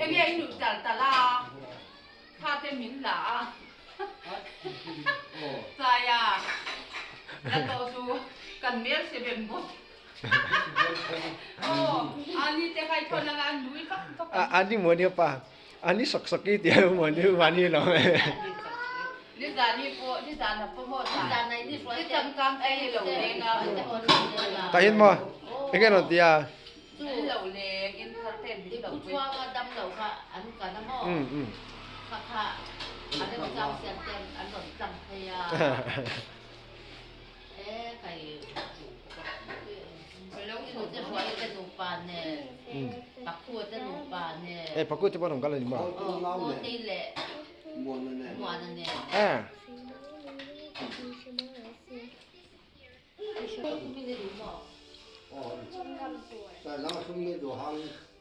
Enge i nuih tal tal a, thla te min la a, Saia la tawh chu kan mel se vem bawk. Aw, ani te kha i thawn anga an nui vak vak ang. Ani maw nia pa, ani sak sak i tia maw ni mahni lo. Nizan hi pawh, nizan a pawh maw zan, ni changkang te hi lo leng a. Tah hian maw enge rawn ti a? An lo leng in thar te min lo pui. E pakut te pawh rawn kal a ni maw? Eh.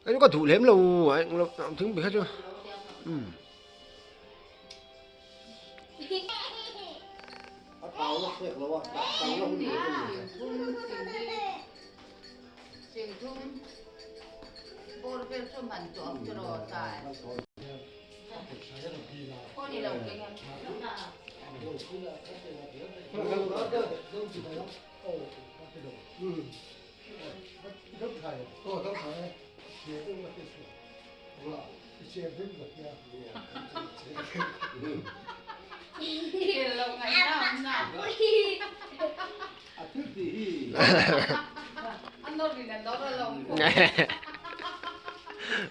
Cái có thủ lem lâu thing bị hết chưa? Ừ.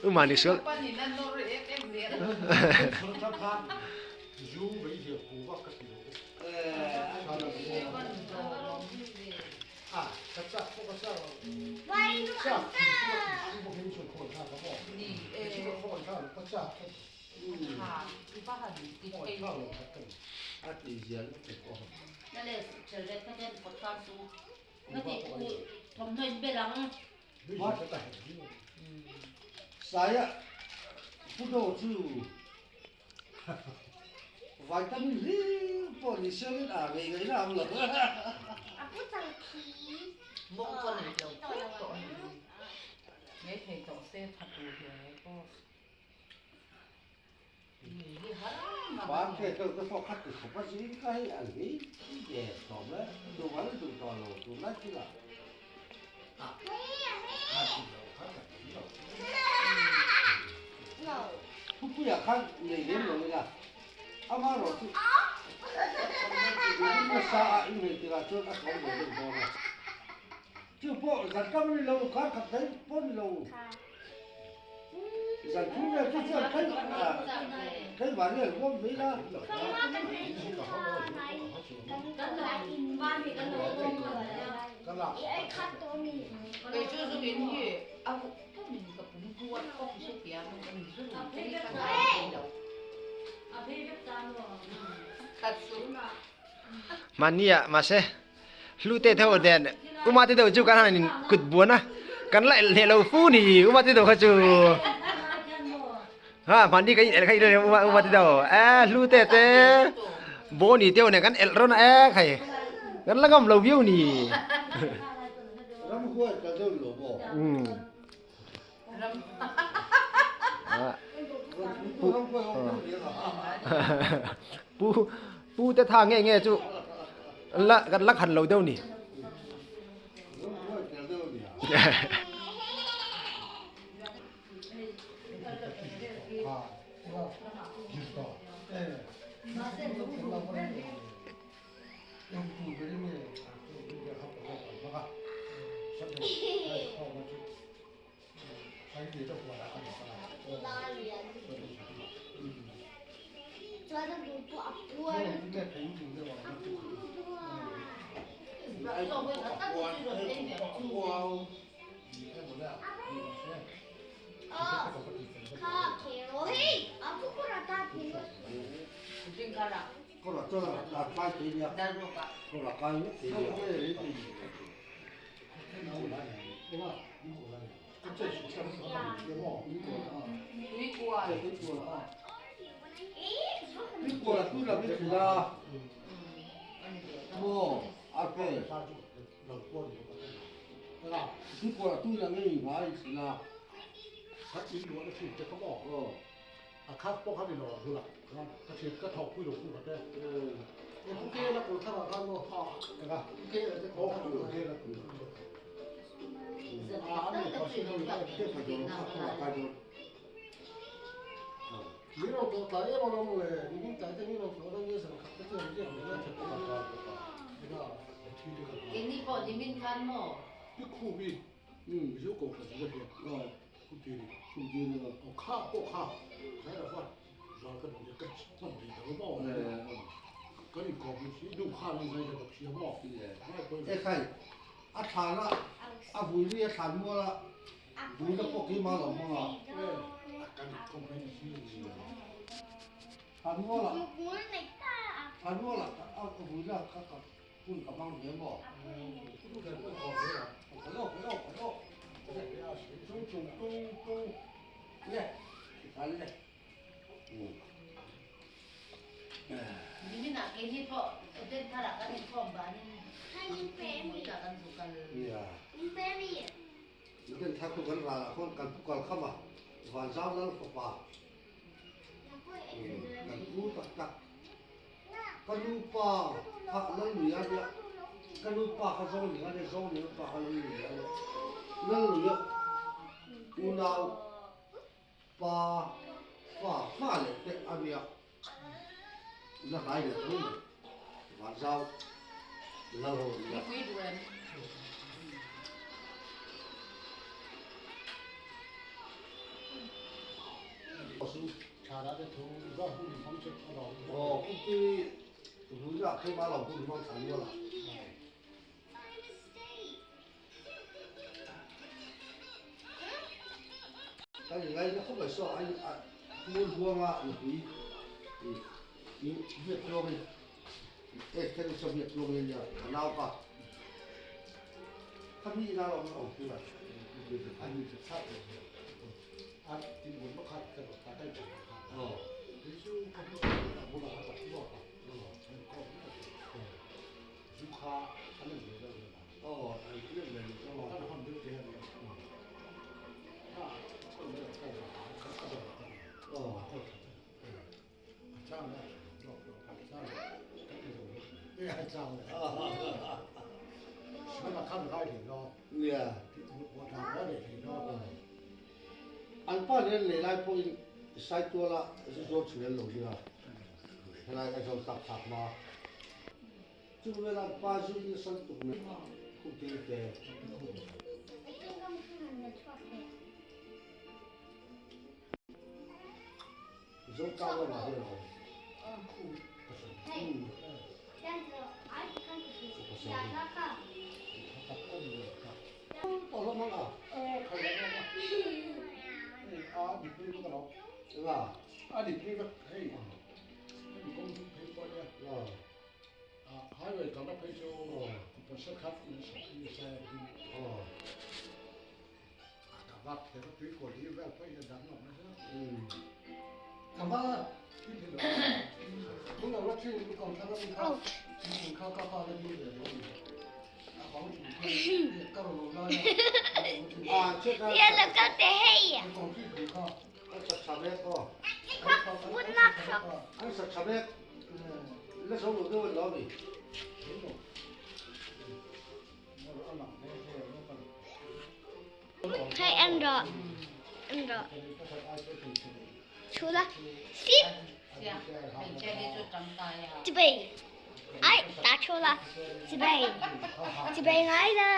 Umani sual. Mahni ah mahse hlu te deuh nen uma te deuh chu kan han in kut buan a kan la elh hneh lo fu ni uma te deuh kha chu ha mahni kan in elh kha i uma uma te deuh e hlu te te bawni deuh nen kan elh rawn a e khai kan la ngam lo viau ni. Pu pu te tha nge nge chu la kan la khan lo deuh ni. Ekhai, a thlan a, a vui ri a thlan mual a, vui na pawh keimah lo hmang a. Thlan mual a, thlan mual a, a vui na kha ka hun ka hmang ve maw? Tung tung tung tung le, thlan le. Eden thar chu kan ral ah khawn kan pu kal kham a, Vanzau Lal fapa kan pu tak tak. Ka nu pa kha Lalnui a nia, ka nu pa kha Zoning a nia, Zoning pa kha Lalnui a nia. Lalnui a unau Pa fa fa leh te a nia la hnai leh tho mai Vanzau lal ho nia. Aw kuki vui ah kheima lo hun hmang thlan mual ah. Kan in ngaina khawp mai saw a hmul huanga nupui i biak tluangin ek te chu biak tluangin ania a nau kha kha mi ina lo awm tur a An pa nen lei lai pawhin Saituala zu zuar chhun an lo zir a, helai Aizawl tak thlak hma. Chu velah pa zu in nasa lutuk mai khum tir te. Zotlang lamah hian a awm. Hei en rawh, en rawh. Chhula sip. Chibai. Ai, ta chhula. Chibai. Chibai ngai lo.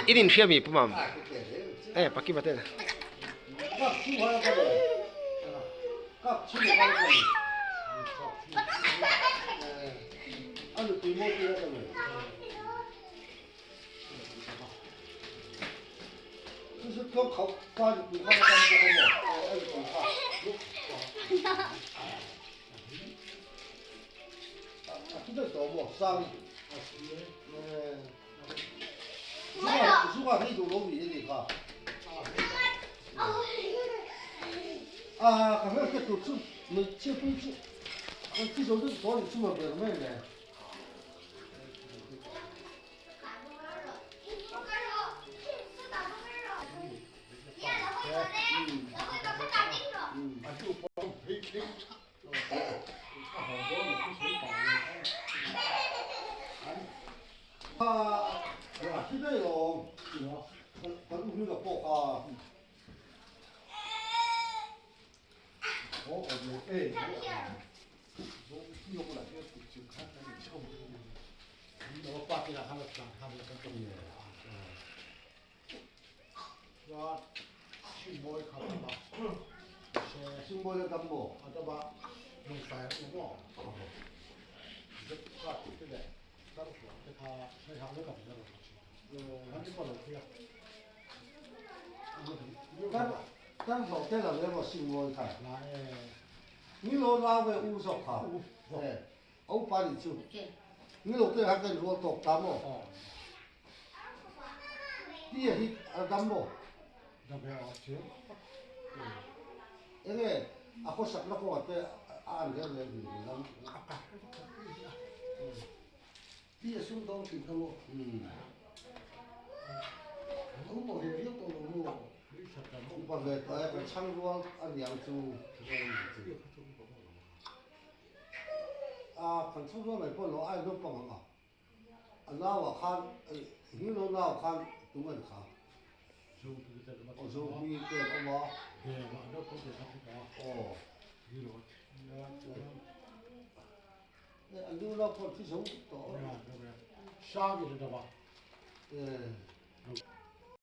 I din hria mi pumam eh paki bate na.